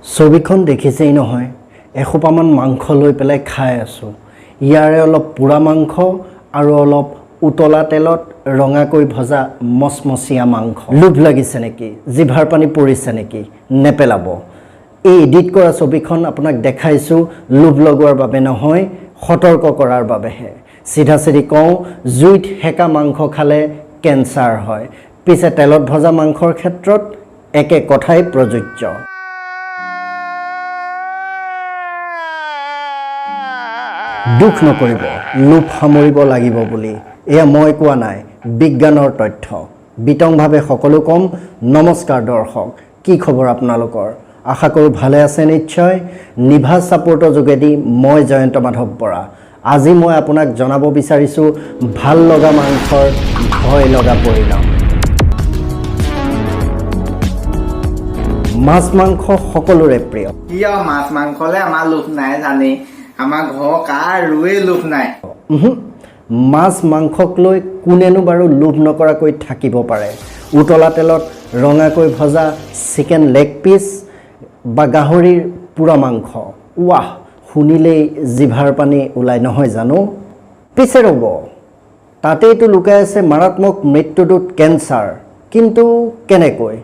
ছবিখন দেখিছেই নহয়, এসোপামান মাংস লৈ পেলাই খাই আছোঁ। ইয়াৰে অলপ পোৰা মাংস আৰু অলপ উতলা তেলত ৰঙাকৈ ভজা মচমচীয়া মাংস। লোভ লাগিছে নেকি? জিভাৰ পানী পৰিছে নেকি? নেপেলাব। এই এডিট কৰা ছবিখন আপোনাক দেখাইছোঁ লোভ লগোৱাৰ বাবে নহয়, সতৰ্ক কৰাৰ বাবেহে। চিধা চিধি কওঁ, জুইত সেকা মাংস খালে কেঞ্চাৰ হয়। পিছে তেলত ভজা মাংসৰ ক্ষেত্ৰত একে কথাই প্ৰযোজ্য। দুখ নকৰিব, লোভ সামৰিব লাগিব বুলি এয়া মই কোৱা নাই, বিজ্ঞানৰ তথ্য। বিতংভাৱে সকলো ক'ম। নমস্কাৰ দৰ্শক, কি খবৰ আপোনালোকৰ? আশা কৰোঁ ভালে আছে নিশ্চয়। নিভাজ ছাপোৰ্টৰ যোগেদি মই জয়ন্ত মাধৱ বৰা। আজি মই আপোনাক জনাব বিচাৰিছোঁ ভাল লগা মাংসৰ ভয় লগা পৰিণাম। মাছ মাংস সকলোৰে প্ৰিয়। কিয় মাছ মাংসলে আমাৰ লোভ নাই জানি? আমাৰ ঘৰ কাৰোৱে লোভ নাই। মাছ মাংসক লৈ কোনেনো বাৰু লোভ নকৰাকৈ থাকিব পাৰে? উতলা তেলত ৰঙাকৈ ভজা চিকেন লেগ পিচ বা গাহৰিৰ পোৰা মাংস, ৱাহ, শুনিলেই জিভাৰ পানী ওলাই নহয় জানো? পিছে ৰ'ব, তাতেইতো লুকাই আছে মাৰাত্মক মৃত্যুদূত কেঞ্চাৰ। কিন্তু কেনেকৈ?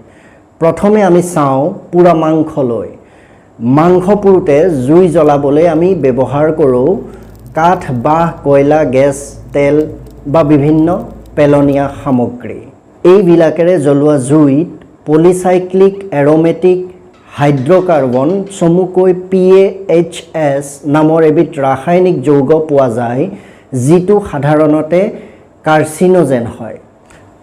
প্ৰথমে আমি চাওঁ পোৰা মাংসলৈ। মাংস পোৰোতে জুই জ্বলাবলৈ আমি ব্যৱহাৰ কৰোঁ কাঠ, বাঁহ, কয়লা, গেছ, তেল বা বিভিন্ন পেলনীয়া সামগ্ৰী। এইবিলাকেৰে জ্বলোৱা জুইত পলিচাইক্লিক এৰ'মেটিক হাইড্ৰ'কাৰ্বন, চমুকৈ PAHS নামৰ এবিধ ৰাসায়নিক যৌগ পোৱা যায়, যিটো সাধাৰণতে কাৰ্চিনোজেন হয়।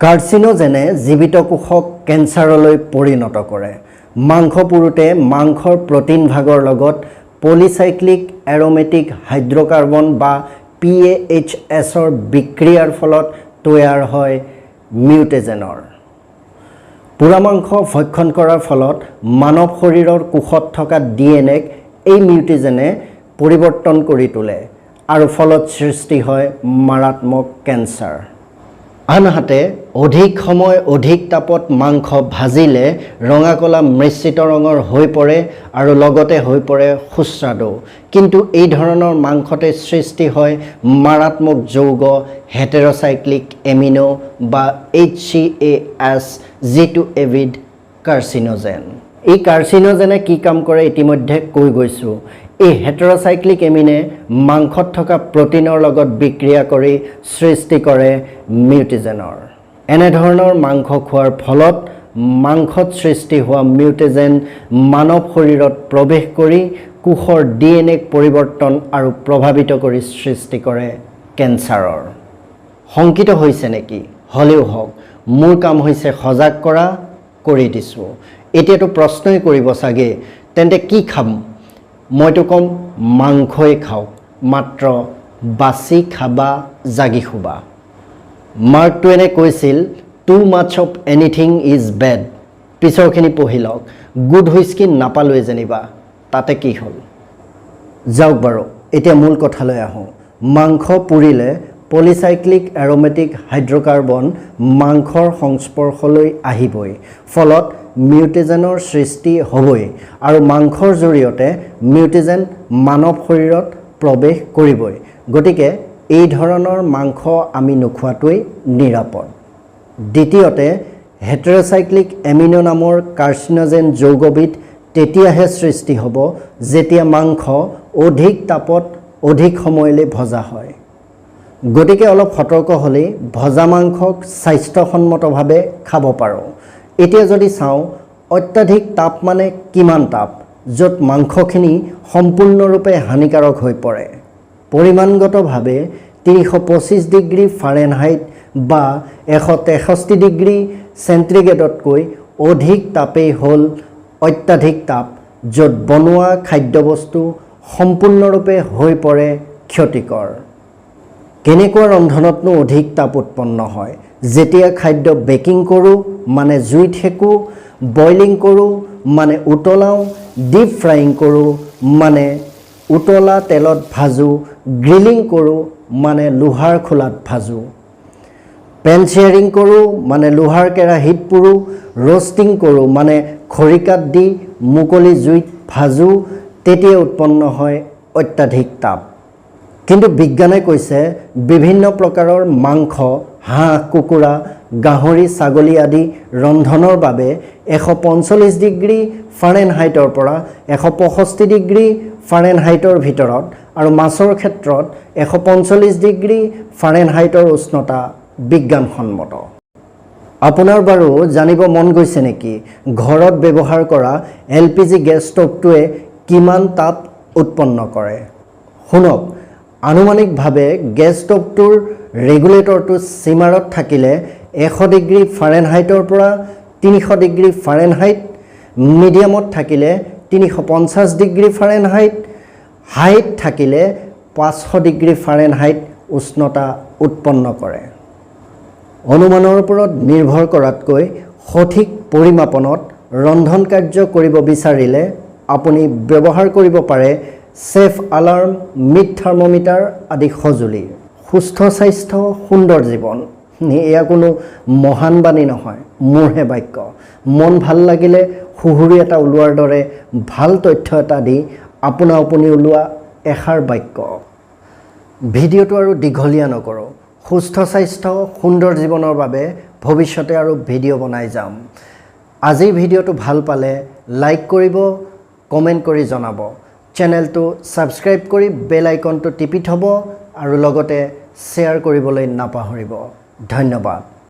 কাৰ্চিনোজেনে জীৱিত কোষক কেঞ্চাৰলৈ পৰিণত কৰে। মাংস পোৰোতে মাংসৰ প্ৰ'টিন ভাগৰ লগত পলিচাইক্লিক এৰ'মেটিক হাইড্ৰ'কাৰ্বন বা PAHSৰ বিক্ৰিয়াৰ ফলত তৈয়াৰ হয় মিউটেজেনৰ। পোৰা মাংস ভক্ষণ কৰাৰ ফলত মানৱ শৰীৰৰ কোষত থকা DNAক এই মিউটেজেনে পৰিৱৰ্তন কৰি তোলে আৰু ফলত সৃষ্টি হয় মাৰাত্মক কেঞ্চাৰ। আনহাতে অধিক সময় অধিক তাপত মাংস ভাজিলে ৰঙা কলা মিশ্ৰিত ৰঙৰ হৈ পৰে আৰু লগতে হৈ পৰে সুস্বাদু। কিন্তু এই ধৰণৰ মাংসতে সৃষ্টি হয় মাৰাত্মক যৌগ হেটেৰ'চাইক্লিক এমিনো বা HCAS, যিটো এবিধ কাৰ্চিনোজেন। এই কাৰ্চিনোজেনে কি কাম কৰে ইতিমধ্যে কৈ গৈছোঁ। এই হেটেৰ'চাইক্লিক এমিনে মাংসত থকা প্ৰ'টিনৰ লগত বিক্ৰিয়া কৰি সৃষ্টি কৰে মিউটেজেনৰ। এনেধৰণৰ মাংস খোৱাৰ ফলত মাংসত সৃষ্টি হোৱা মিউটেজেন মানৱ শৰীৰত প্ৰৱেশ কৰি কোষৰ DNAক পৰিৱৰ্তন আৰু প্ৰভাৱিত কৰি সৃষ্টি কৰে কেঞ্চাৰৰ। শংকিত হৈছে নেকি? হ'লেও হওক, মোৰ কাম হৈছে সজাগ কৰা, কৰি দিছোঁ। এতিয়াতো প্ৰশ্নই কৰিব চাগে, তেন্তে কি খাম? মইতো ক'ম মাংসই খাওক, মাত্ৰ বাচি খাবা, জাগি শুবা। মাৰ্ক টুৱেনে কৈছিল, "Too much of anything is bad." পিছৰখিনি পঢ়ি লওক। গুড হুইস্কি নাপালোৱে যেনিবা, তাতে কি হ'ল? যাওক বাৰু, এতিয়া মূল কথালৈ আহোঁ। মাংস পুৰিলে পলিচাইক্লিক এৰ'মেটিক হাইড্ৰ'কাৰ্বন মাংসৰ সংস্পৰ্শলৈ আহিবই, ফলত মিউটেজেনৰ সৃষ্টি হ'বই আৰু মাংসৰ জৰিয়তে মিউটেজেন মানৱ শৰীৰত প্ৰৱেশ কৰিবই। গতিকে এই ধৰণৰ মাংস আমি নোখোৱাটোৱেই নিৰাপদ। দ্বিতীয়তে, হেটেৰ'চাইক্লিক এমিনো নামৰ কাৰ্চিনোজেন যৌগবিধ তেতিয়াহে সৃষ্টি হ'ব যেতিয়া মাংস অধিক তাপত অধিক সময়লৈ ভজা হয়। গতিকে অলপ সতৰ্ক হ'লেই ভজা মাংসক স্বাস্থ্যসন্মতভাৱে খাব পাৰোঁ। এতিয়া যদি চাওঁ, অত্যাধিক তাপ মানে কিমান তাপ য'ত মাংসখিনি সম্পূৰ্ণৰূপে হানিকাৰক হৈ পৰে? পৰিমাণগতভাৱে 325 ডিগ্ৰী ফাৰেনহাইট বা 163 ডিগ্ৰী চেণ্টিগ্ৰেডতকৈ অধিক তাপেই হ'ল অত্যাধিক তাপ, য'ত বনোৱা খাদ্যবস্তু সম্পূৰ্ণৰূপে হৈ পৰে ক্ষতিকৰ। কেনেকুৱা ৰন্ধনতনো অধিক তাপ উৎপন্ন হয়? যেতিয়া খাদ্য বেকিং কৰোঁ, মানে জুইত সেকোঁ, বইলিং কৰোঁ, মানে উতলাওঁ, ডিপ ফ্ৰাইং কৰোঁ, মানে উতলা তেলত ভাজোঁ, গ্ৰিলিং কৰোঁ, মানে লোহাৰ খোলাত ভাজোঁ, পেন চিয়াৰিং কৰোঁ, মানে লোহাৰ কেৰাহীত পুৰোঁ, ৰ'ষ্টিং কৰোঁ, মানে খৰিকাত দি মুকলি জুইত ভাজোঁ, তেতিয়া উৎপন্ন হয় অত্যাধিক তাপ। কিন্তু বিজ্ঞানে কৈছে, বিভিন্ন প্ৰকাৰৰ মাংস, হাঁহ, কুকুৰা, গাহৰি, ছাগলী আদি ৰন্ধনৰ বাবে 145 ডিগ্ৰী ফাৰেনহাইটৰ পৰা 165 ডিগ্ৰী ফাৰেনহাইটৰ ভিতৰত আৰু মাছৰ ক্ষেত্ৰত 145 ডিগ্ৰী ফাৰেনহাইটৰ উষ্ণতা বিজ্ঞানসন্মত। আপোনাৰ বাৰু জানিব মন গৈছে নেকি, ঘৰত ব্যৱহাৰ কৰা এলপিজি গেছ ষ্ট'ভটোৱে কিমান তাপ উৎপন্ন কৰে? শুনক, আনুমানিকভাৱে গেছ ষ্ট'ভটোৰ ৰেগুলেটৰটো চিমাৰত থাকিলে 100 ডিগ্ৰী ফাৰেনহাইটৰ পৰা 300 ডিগ্ৰী ফাৰেনহাইট, মিডিয়ামত থাকিলে 350 ডিগ্ৰী ফাৰেনহাইট, হাইত থাকিলে 500 ডিগ্ৰী ফাৰেনহাইট উষ্ণতা উৎপন্ন কৰে। অনুমানৰ ওপৰত নিৰ্ভৰ কৰাতকৈ সঠিক পৰিমাপনত ৰন্ধন কাৰ্য কৰিব বিচাৰিলে আপুনি ব্যৱহাৰ কৰিব পাৰে চেফ আলাৰ্ম, মিট থাৰ্মোমিটাৰ আদি সঁজুলি। সুস্থ স্বাস্থ্য, সুন্দৰ জীৱন, এয়া কোনো মহান বাণী নহয়, মোৰহে বাক্য। মন ভাল লাগিলে সুহুৰি এটা ওলোৱাৰ দৰে ভাল তথ্য এটা দি আপোনা আপুনি ওলোৱা এষাৰ বাক্য। ভিডিঅ'টো আৰু দীঘলীয়া নকৰোঁ। সুস্থ স্বাস্থ্য, সুন্দৰ জীৱনৰ বাবে ভৱিষ্যতে আৰু ভিডিঅ' বনাই যাম। আজিৰ ভিডিঅ'টো ভাল পালে লাইক কৰিব, কমেণ্ট কৰি জনাব, চেনেলটো ছাবস্ক্ৰাইব কৰি বেল আইকনটো টিপি থ'ব আৰু লগতে শ্বেয়াৰ কৰিবলৈ নাপাহৰিব। ধন্যবাদ।